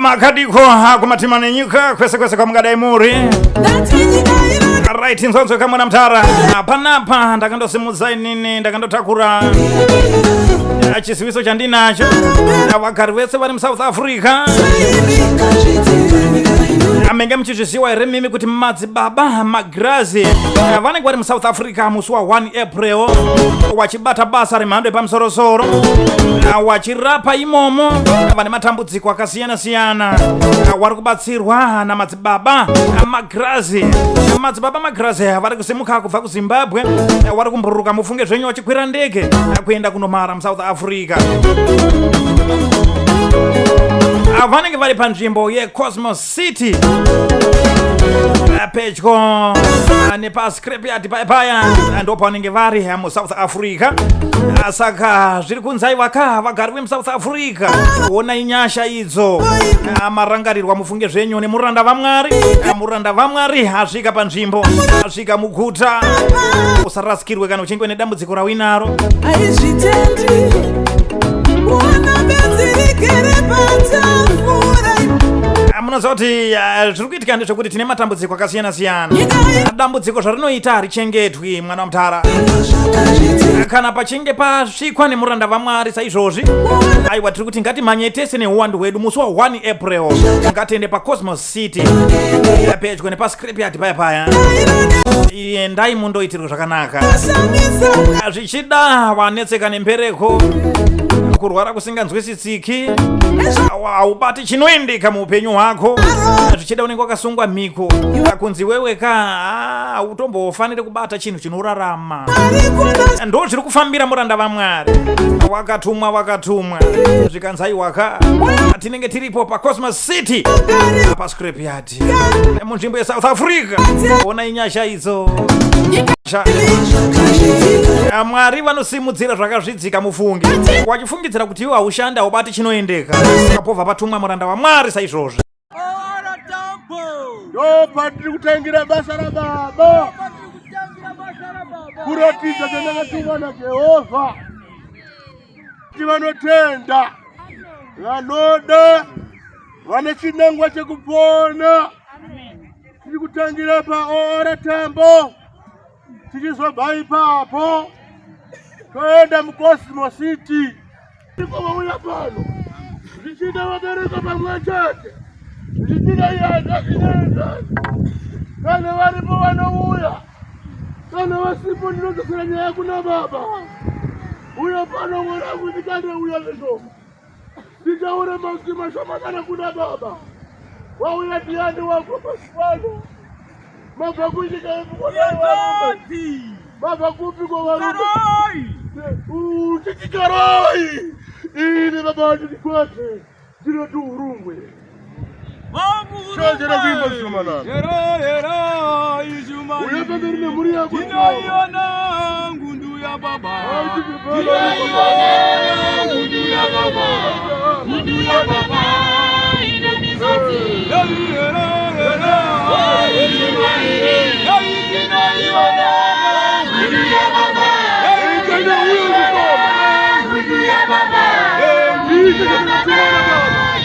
Makadiko kumatima nenyika kwese kwese kwamungadai muri. Right, nzonzo kamwana mutara panapa ndakandosimudza inini ndakandotakura chiziviso chandinacho. Vagari vese vari muSouth Africa, menge muchizviziva here mimi kuti madzibaba Magirazi vanenge vari muSouth Africa musi wa1 April wachibata basa remhando yepamusorosoro, wachirapa imomo vane matambudziko akasiyana-siyana, wari kubatsirwa namadzibaba Magirazi? Madzibaba Magirazi vari kusimuka kubva kuZimbabwe, vari kumbururuka, mufunge zvenyu, vachikwira ndege kuenda kunomara muSouth Africa. Vanenge vari panzvimbo yeCosmos City, pedyo nepascrapyard paya, ndo pavanenge vari muSouth Africa. Saka zviri kunzi aivaka vagari vemuSouth Africa, onai nyasha idzo. Marangarirwa, mufunge zvenyu, nemuranda vaMwari. Muranda vaMwari asvika panzvimbo, asvika muguta. Usarasikirwe kana uchinge une dambudziko rawinaro. Aizvitendi kuona benzi rigere patafura. Munoziva kuti zviri kuitika ndezvekuti tine matambudziko akasiyana-siyana. Dambudziko zvarinoita harichengetwi, mwana wamutara. Kana pachinge pasvikwa nemuranda vaMwari saizvozvi, aiwa, tiri kuti ngatimhanye tese neuwandu hwedu musi wa1 April. Ngatiende paCosmos City, pedyo nepascrapyard paya paya. Endai mundoitirwe zvakanaka. Shamisa. Zvichida wanetseka nembereko, kurwara kusinganzwisisiki, haubati chinoendeka muupenyu hwako. Zvichida unenge wakasungwa mhiko kunzi wewe ka hautombofaniri kubata chinhu chinorarama. Ndo zviri kufambira muranda vaMwari. Wakatumwa, wakatumwa, zvikanzi aiwaka, tinenge tiripo paCosmos City, pascrapyard, munzvimbo yeSouth Africa. Ona inyasha idzo. Mwari vanosimudzira zvakazvidzika. Mufungi wachifungidzira kuti iwe haushandi, haubati chinoendeka, kapobva patumwa muranda waMwari saizvozvi. Ndo patiri kutangira basa rababa, kuratidza chandakatumwa naJehovha kuti vanotenda, vanoda, vane chinangwa chekupona. Tiri kutangira paOR Tambo, tichizobva ipapo toenda muCosmo City. Iko vauya pano, zvichida vabereka pamwe chete, zvichida iyanda. Kana varipo vanouya, kana vasipo ndinodzosera nyaya kuna baba. Uya pano mwanangu, ndikande uya zvishoma, nditaure mazwi mashomanana kuna baba. Wauya ndiani wako pasi pano? Mabva kunyika yemukonai? Mabva kupi kwavarume? Chichikaroi ini baba vanditi kwete, ndinoti Urungwe. Chonjera kuimba zvishomanana. Uya pamberi nemhuri yako. Ndinoiona ngundu ya baba, ndinoiona ngundu ya baba, ngundu ya baba ine misodzi. Ndinoiona ngundu ya baba, ngundu ya baba, ngundu ya baba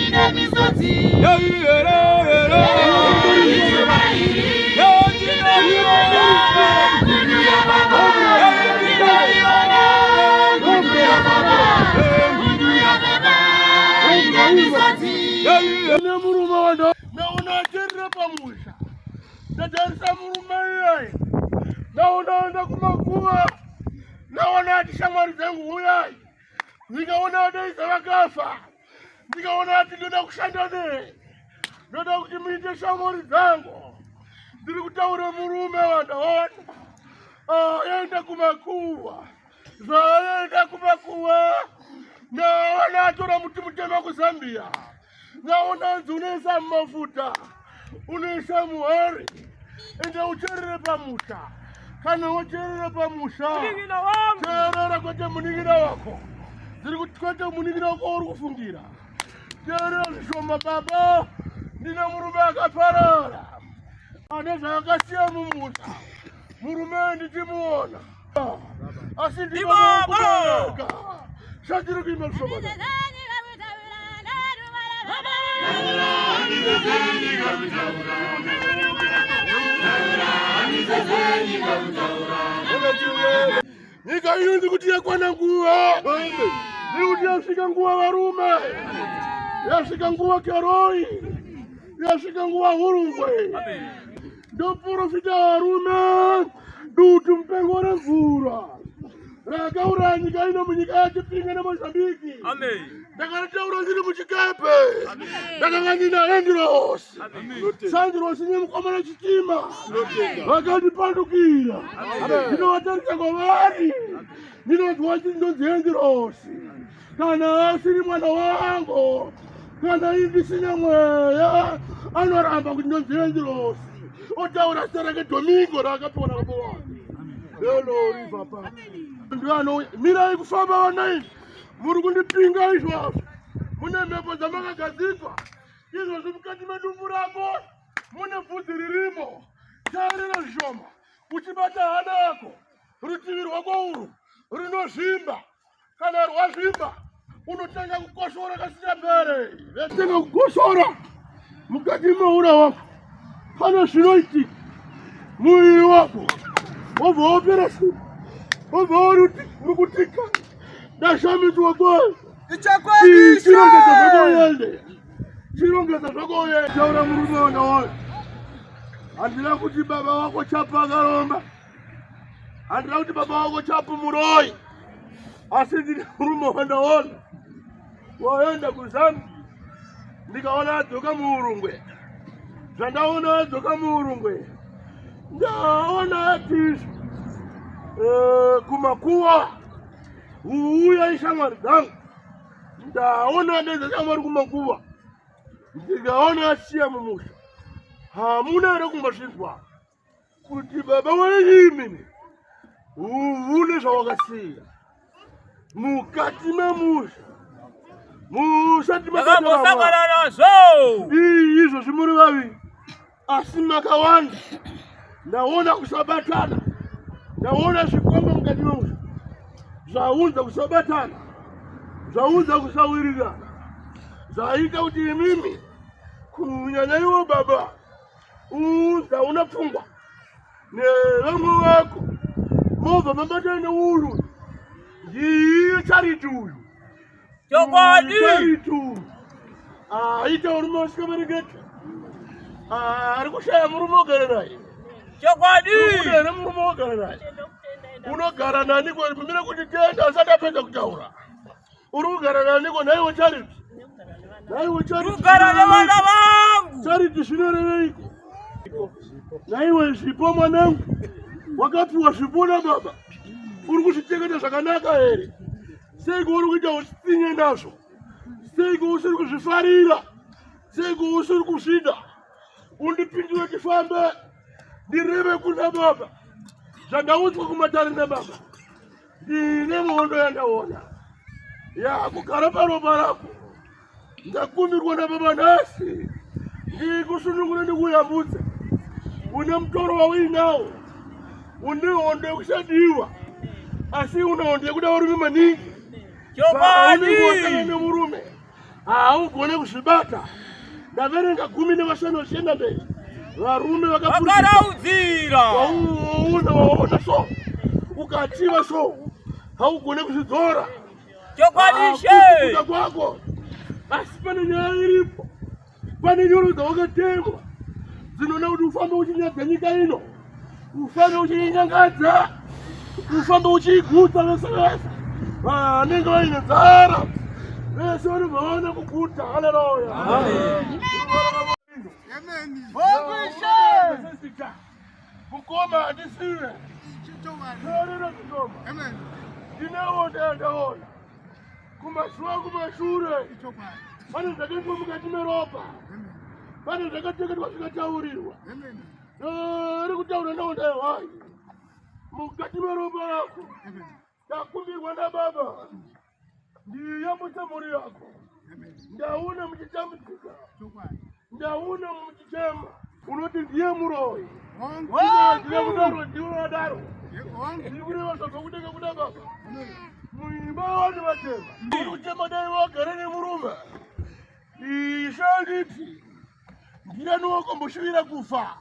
ine misodzi. Ngundu ya baba, ndinoiona ngundu ya baba, ngundu ya baba ine misodzi. Nemurume wando naona acherera pamusha, ndatarisa murume iyeye, naona enda kumakuva, naona ati, "Shamwari dzangu, uyai." Ndikaona adaidza vakafa, ndikaona ati, "Ndoda kushanda neye, ndoda kuti muite shamwari dzangu." Ndiri kutaura murume wandaona aenda kumakuva. Zvaaenda kumakuva, naona atora muti mutema kuZambia, naona nzi, "Unoisa mumafuta, unoisa muhari, ende ucherere pamusha. Kana wacherere pamusha, teerera, kwete munin'ina wako." Dziri kuti kwete munin'ina wako uri kufungira. Teerera zvishoma baba, ndine murume akaparara ane zvaakasiya mumusha. Murume ndichimuona, asi ndinokubereka. Shatiri kuimba zvishoma. Nyika ino ndikuti yakwana nguva, ndikuti yasvika nguva varume, yasvika nguva Keroi, yasvika nguva Hurungwe. Ndoprofita varume, dutu mupengo remvura rakauraya nyika ino munyika yaChipinge neMozambiki. Ndakaritaura ndiri muchikepe, ndakanga ndina Endirosi, Sandrosi nemukomana Chitima vakandipandukira. Ndinovatarisa kwavari, ndinonzwa kuti ndinonzi Endirosi, kana asiri mwana wangu, kana ini ndisina mweya, anoramba kuti ndinonzi Endirosi, otaura zita rake Domingo raakapiwa nababa wake. Lelo riva pa ndianouya, mirai kufamba vanaini, muri kundipinga izvozvo, mune mhepo dzamakagadzikwa izvozvo mukati medumbu rako mune bvudzi ririmo. Teerera zvishoma, uchibata hana yako, rutivi rwako urwu rinozvimba. Kana rwazvimba unotanga kukoshora kasingapere. Tanga kukoshora mukati meura wako, pane zvinoitika muviri wako wobva wapera simba, wobva warukutika. Ndashamiswa kwazvo. Chirongedza zvako uende, chirongedza zvako uende. Taura murume wandaona, handina kuti baba wako chapu akaromba, handina kuti baba wako chapu muroi, asi ndine murume wandaona waenda kuZambia, ndikaona adzoka muUrungwe. Zvandaona adzoka muUrungwe, ndaona atizvo kumakuwa uuya ishamwari dzangu. Ndaona adedza shamwari kumakuva, ndikaona asiya mumusha. Hamuna here kumbozvinzwa kuti baba weimini une zvawakasiya mukati memusha musati Takambosangana nazvo. Izvozvi muri vaviri asi makawanda. Ndaona kusabatana, ndaona zvikomba mukati memusha zvaunza kusabatana, zvaunza kusawirirana, zvaita kuti imimi kunyanya iwo baba unza una pfungwa nevamwe vako mobva mabatana neuyu ndiye Charity uyu. Chokwadi. Charity uyu aita murume usikaberekeka, ari kushaya murume ogara naye. Chokwadi. Here murume wogara naye? Unogara naniko? Mira kuti tenda asati apedza kutaura. Uri kugara naniko naiwe Charity? Naiwe Charity, Kugara nevana vangu. Charity, zvinoreveiko naiwe? Zvipo mwanangu, wakapiwa zvipo nababa, uri kuzvichengeta zvakanaka here? Seiko uri kuita utsinye nazvo? Seiko usiri kuzvifarira? Seiko usiri kuzvida? Undipindure tifambe, ndireve kuna baba zvandaudzwa kumatare nababa. Ndine muhondo yandaona yakugara paropa rako. Ndakumbirwa nababa nhasi ndikusunungure, ndikuyambutse. Une mutoro wauinawo, une hondo yekusadiwa, asi une hondo yekuda varume maningi. Chokwadi. Paunenge nemurume haugone kuzvibata. Ndaverenga 15 zvichienda mberi, varume vakapfurikidza. Vakaraudzira. Wauona, waona so ukachiva so haugone kuzvidzora. Chokwadi she. Kuda kwako, asi pane nyaya iripo, pane nyoro dzawakatemwa dzinoona kuti ufambe uchinyadza nyika ino, ufambe uchinyangadza, ufambe uchiigutsa vese vese vanenge vaine nzara, vese vanobva vaona kuguta. Haleluya. Mukoma, handisive teerera chishoma. Ndinoona yandaona kumashuwa kumashure, pane zvakaitwa mukati meropa, pane zvakateketwa zvikataurirwa. Ri kutaura naonda yehwai mukati meropa rako. Ndakumbirwa nababa ndiyambutse mhuri yako. Ndaona muchitambudzika, ndaona muchichema, unoti ndiye muroyi. Ndine kudaro, ndiwe wadaro. Ndiri kureva zvabva kudenga kuna baba. Muimba vanhu vatema uri kuchema, dai wagara nemurume. Ishe nditi ndiani wakamboshuvira kufa?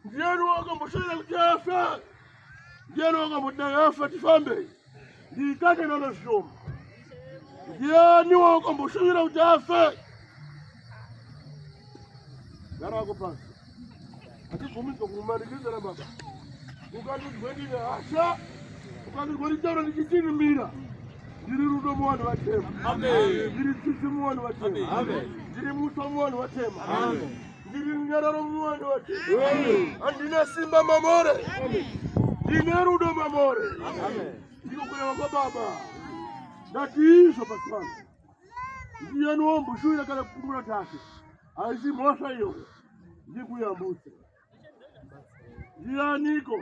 Ndiani wakamboshuvira kuti afe? Ndiani wakamboti dai afa tifambe? Ndikate nana zvishoma. Ndiani wakamboshuvira kuti afe? Gara wako pasi. Hatibvumidzwa kumanikidzana baba. Ukandinzwe ndine hasha, ukandinzwa ndichitaura ndichitinimira. Ndiri rudo muvanhu vatema. Ndiri tsitsi muvanhu vatema. Ndiri mutwa muvanhu vatema. Ndiri runyararo muvanhu vatema. Handina simba mamore. Ndine rudo mamore. Ndiko kureva kwababa. Ndati izvo pasi pano. Ndiyani womboshuvira kana kukumbura take. Haisi mhosva iyoyo. Ndikuyambutsa. Ndianiko?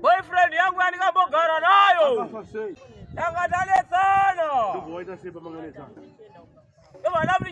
Boyfriend yangu yandikambogara nayo. Akafa sei? Tanga tanetsana. Ndobva waita sei pamanganetsana? Ndobva ndamuti